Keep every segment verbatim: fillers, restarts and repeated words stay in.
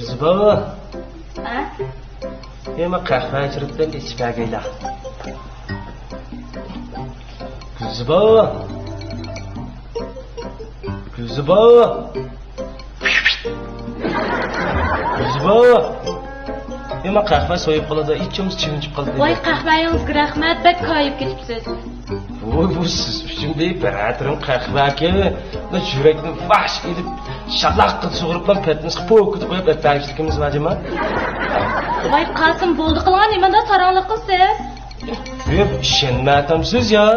زىبا! ھە؟ يەنە قەھۋە ئىچىرىپ بىلەن ئىچىپ بەرگەيلا. زىبا! زىبا! زىبا! يەنە قەھۋە سويۇپ قالىدۇ، ئىچىمىز چىۋىنچىپ قالدى. ۋاي، قەھۋەڭىزگە رەھمەت، بەك كايىپ كېتىپسىز. ۋوي، بۇ سىز ئۈچۈن بىر بىرەر تۈرۈم قەھۋەكەن. بۇ يۈرەكنى ۋاش ئېلىپ، شالاق قىلىپ سۇغۇرۇپ، پەتنۇسقا پوكىدا قويۇپ ئەپەرچىلىكىمىز بار جۇما. ۋاي قاسىم، بولدى قىلغان نېمانداق ساراڭلىق قىلسىز؟ ۋە ئىشەنمەتەمسىز يا؟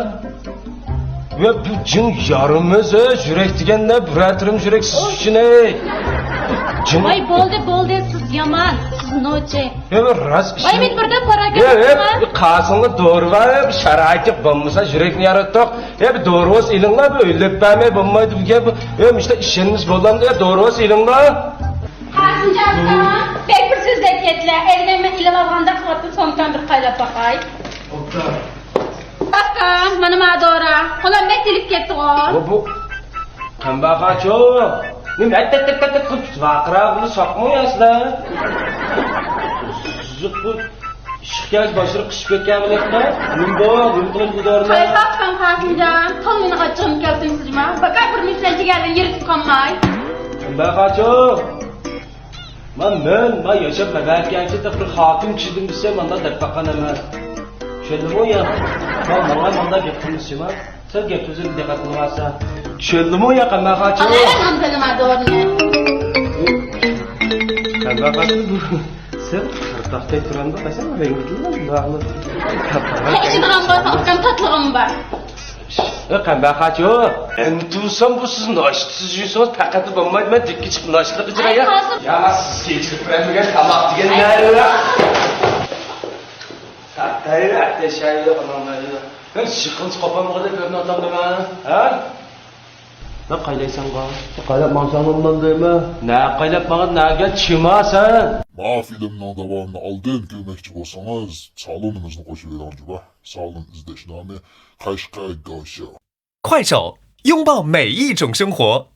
ۋە بۇ جىن يارىمىز، يۈرەك دېگەندە بىرەر تۈرۈم يۈرەك سىز ئۈچۈن، ئەي. جىن. ۋاي بولدى، بولدى، سىز يامان، سىز نوچى. ھە، راست ئىشنى. ۋاي، مەن بىردەم پاراكەت قىلىمەن. قاسىڭدا دورا بار، شارائىتى بولمىسا يۈرەكنى ياراتتۇق. ھە، بىر دورا بولسا ئېلىڭلار، بىر ئۆيلەپ بەرمەي بولمايدۇ بۇ گەپ. ھە، مۇشتا ئىشەنمىسە بولامدۇ، ھە، دورا بولسا ئېلىڭلار. قاسىمجان ئاكا، بەك بىر سۆزلەپ كەتتىلە. ئەينەن مەن ئېلىۋالغاندەك قىلىۋاتىمەن، سومكامنى بىر قايلاپ باقاي. ئاكا، مانا ما دورا. قولۇم بەك تېلىپ كەتتىغۇ. بۇ، بۇ. قەمبەق ئاچۇ! نېمە ئەت، ئەت، ئەت، ئەت، ئەت قىلىپ ۋارقىراپ بۇنى ساقمۇ يا سىلەر؟ سىزىق بۇ ئىششىق كەلسە باشلىرى قىشىپ كەتكەن بىلەتتە. نېمە بۇ؟ نېمە قىلىدۇ بۇ دورىنى؟ قايسى ۋاقىت قاسىمجان؟ تاللىنىغان چىغىم كەلسىمسىزما؟ باكا بىر مىسلەن جىگەرلىرى يېرىپ قالماي. قەمبەق ئاچۇ! ما مەن، ما ياشاپ مەبەركەنچە بىر خاتىم چىدىم دېسە، مانداق دەپ باققان ئەمەس. چۈشەندىڭمۇ يا؟ ما ماڭا مانداق گەپ قىلمىسىما. سەن گەپ سۆزۈمگە دىققەت قىلىۋالساڭ. چۈشەندىڭمۇ يا، قەمبەق ئاچۇ؟ ئالايلا ھەمزەنىڭ دورىنى. قەمبەق ئاچۇ بۇ. سەن قىرتاقتەك تۇرامدۇ، قاچان رەڭگىدىلا داغلىق. ئىچىدىغان بولسا ئۇكام تاتلىقىمۇ بار. ئە، قەمبەق ئاچۇ. ئەمدى تۇرسام بۇ سىز ناشتىسىز يۈرسىڭىز پەقەتلا بولمايدۇ، مەن دىككە چىقىپ ناشتىلىق ئىچىرەي يا. قاسىم. يا، سىزگە ئېچىلىپ بەرمىگەن تاماق دېگەن نەدە؟ ھەي، ھەي، شايلىق، ئانام، ھەي. مەن شىقىلچە قوپالمىغۇدەك كۆرۈنۈۋاتامدىمەن، ھە؟ نە قايلايسەنغا؟ قايلاپ ماڭساڭ بولمامدۇ دەيمەن. نە قايلاپ ماڭىدۇ، نەگە چىما سەن؟ ما فىلىمنىڭ داۋامىنى ئالدىن كۆرمەكچى بولسىڭىز، سالونىمىزنى قوشۇۋېلىڭ جۇما. سالون ئىزدەش نامى قەشقەر گاۋشياۋ. 快手，拥抱每一种生活。